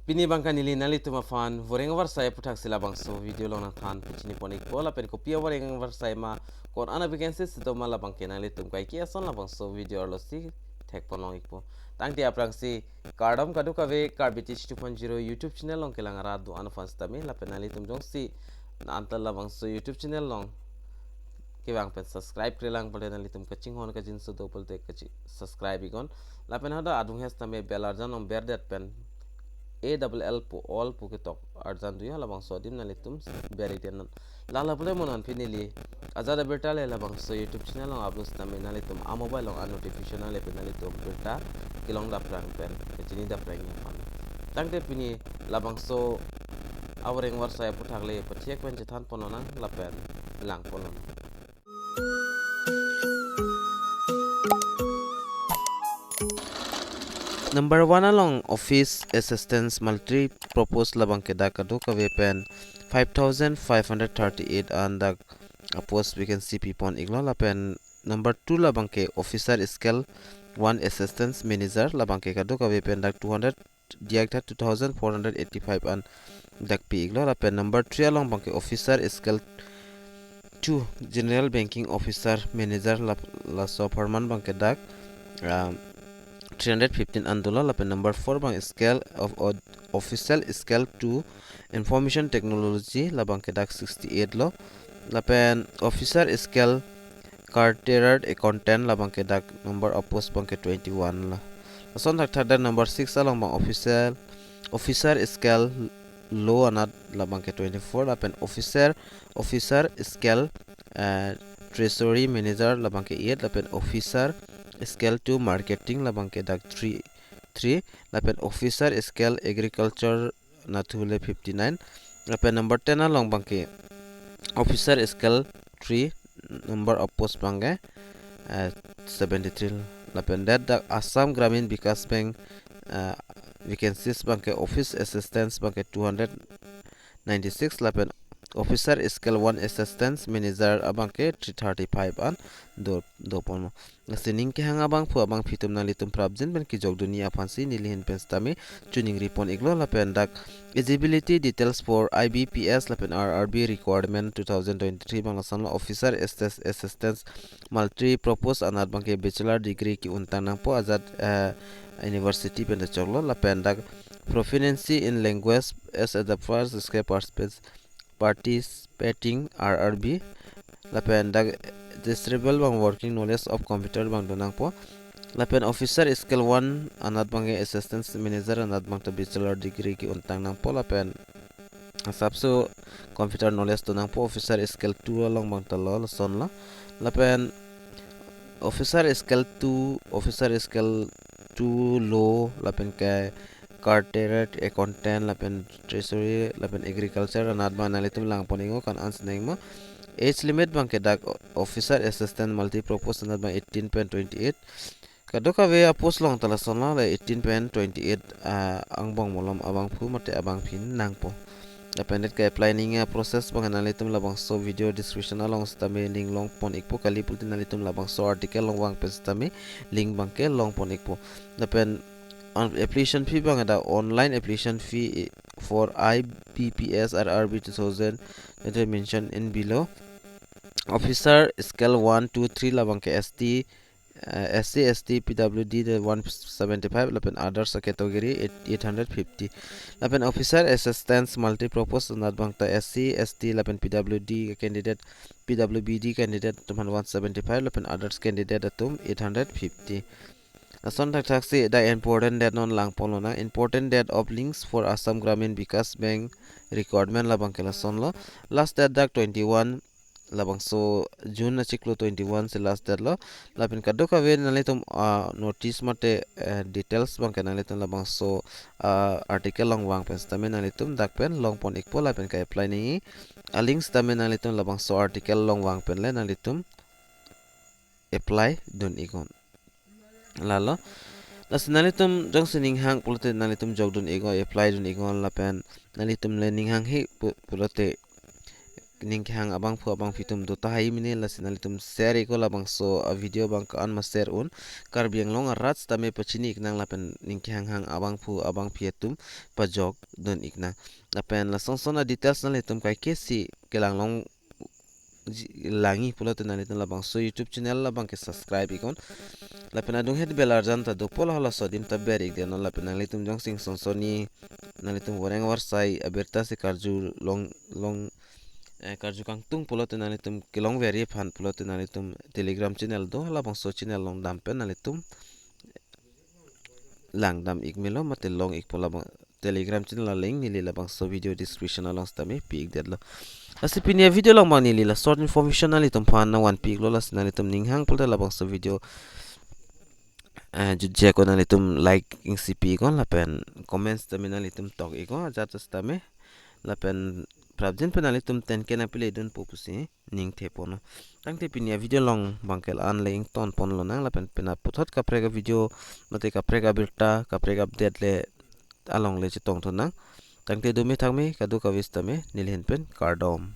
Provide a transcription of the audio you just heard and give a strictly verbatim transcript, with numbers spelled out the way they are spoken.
Pini abangke neli nanglitum aphan voreng avarsai aputhaksi labangso video along nangthan pachini pon ikpo, lapen kopi avoreng avarsai ma, ko-an a vacancy si doma labangke nanglitum kaike ason labangso video arlosi thek pon long ikpo. Tangte aphrangsi kardom kadokave Karbi Teach two point zero YouTube channel along kelang arat do-an aphan sitame, lapen nanglitum jongsi anta labangso YouTube channel along kevang pen subscribe-kre lang pulote nanglitum kachinghon kachinso do pulote kachi subscribe iknon. Lapen hadak adung hes tame bell arjan along berdet pen A double L pu all pu ketok arjan do ya, labangso adim nanglitum ber iknon. Lala pulote mo non pini neli ajat abirta le labangso YouTube channel along upload tame nanglitum a mobile along a notification nangle pen nanglitum birta kelong daprang pen kachini daprang ya pon. Tangte pini labangso avoreng avarsai aputhak le pathek pen chethan pon lonang lapen lang pon lonang. Number one along office assistance multi purpose labangke dak kadokave pen five thousand five hundred thirty-eight an dak a post vacancy pi pon iklo, lapen number two labangke officer scale one assistance manager labangke kadokave pen dak two hundred diak tha two thousand four hundred eighty-five an dak pi iklo, lapen number three along abangke officer scale two general banking officer manager lap-, laso apharman abangke dak, um, three hundred fifteen an dolo, lapen number four abang scale of od-, officer scale two information technology labangke dak sixty-eight lo, lapen officer scale chartered accountant labangke dak number of post abangke twenty-one lo. Lason thakthak dak number six along abang officer, officer scale low anat labangke twenty-four, lapen officer, officer scale, eh, treasury manager labangke eight, lapen officer scale two marketing labangke dak three, three, lapen officer scale agriculture nathu le fifty-nine, lapen number ten along abangke officer scale three number of post abangke, eh, seventy-three, lapen dak dak Assam Gramin Vikas Bank, eh, vacancies abangke office assistance abangke two hundred ninety-six, lapen officer scale one assistance manager abangke three thirty-five an do, do pon. Lasi ning kehang abangphu abangphi atum nanglitum prapjin pen kejok dunji aphansi neli ahin pen sitame choningri pon iklo, lapen dak eligibility details for I B P S lapen R R B requirement two thousand twenty-three abang lason lo, officer assist-, assistance multi purpose anat abangke bachelor degree ke-untang nangpo ajat, eh, university pen ta choklo, lapen dak proficiency in language as a the first skill participants participating R R B, lapen dak disabled abang working knowledge of computer abang do nangpo, lapen officer scale one anat abangke assistant manager anat abang ta bachelor degree ke-untang nangpo, lapen asapso computer knowledge do nangpo, officer scale two along abang ta lo, lason lo, lapen officer scale two, officer scale two lo, lapen ke chartered accountant, lapen treasury, lapen agriculture anat abang nanglitum lang pon iknon, ko-an ansi nangma. Age limit abangke dak officer assistant multi purpose anat abang eighteen pen twenty-eight. Kadokave a post along ta lason lo, le eighteen pen twenty-eight, ah, angbong malom abangphu mate abangphi nangpo. Lapen det ke-apply nangji a process abang nanglitum labangso video description along sitame link long pon ikpo, kali pulote nanglitum labangso article along vang pen sitame link abangke long pon ikpo. Lapen on-, application fee abang dak online application fee for I B P S R R B two thousand, it is mentioned in below. Officer scale one, two, three labangke S T, eh, S C, S T, P W D de one seventy-five, lapen others category eight, eight hundred fifty. Lapen officer assistance multi purpose anat abang ta S C, S T, lapen P W D candidate, P W B D candidate atum aphan one seventy-five, lapen others candidate atum eight hundred fifty. Lason thakthak si dak important date non lang pon lonang. Important date of links for Assam Gramin Vikas Bank recruitment labangke lason lo. Last date dak twenty-one, labangso June achiklo twenty-one si last date lo. Lapen kadokave nanglitum, ah, notice mate, eh, details abangke nanglitum labangso, ah, article along vang pen sitame nanglitum dak pen long pon ikpo, lapen ke-apply nangji a link sitame nanglitum labangso article along vang pen le nanglitum apply dun iknon. Lalo. Lasi nanglitum jongsi ning hang pulote nanglitum jok dun iknon, apply dun iknon, lapen nanglitum le ning hanghe pu-, pulote ning kehang abangphu abangphi atum do tahai mene, lasi nanglitum share iknon labangso a video abang ke-an ma share un. Karbi Anglong arat sitame pachini iknang lapen ning kehang hang abangphu abangphi atum pajok dun iknang. Lapen lasonson a details nanglitum kaike si kelang long ji-, langji pulote nanglitum labangso YouTube channel abang ke subscribe iknon. Lapen adung het bell arjan ta dopo, la halaso adim ta ber ik detnon, lapen nanglitum jongsi sonsonni nanglitum voreng varsai abirta si karjulong long, eh, karju kangtung pulote nanglitum kelongverji aphan pulote nanglitum Telegram channel do, labangso channel along dam pen nanglitum langdam ik melo mate long ikpo, labang Telegram channel a link neli labangso video description along sitame pi ik detlo. Lasi pini a video along abang neli la short information nanglitum aphan nangvanpi iklo, lasi nanglitum ning hang pulote labangso video, eh, jutje iknon, nanglitum like isi pi iknon lapen comments tame nanglitum tok iknon, ajat sitame lapen prapjin pen nanglitum ten K nangpele dunpo pusi ning theponlo. Tangte pini a video along abang ke la-an le ingtonpon lonang, lapen pena puthot kaprek a video mate kaprek abirta kaprek update le along le chetongthunang. Tangte dome thakme kadokave sitame neli ahin pen kardom.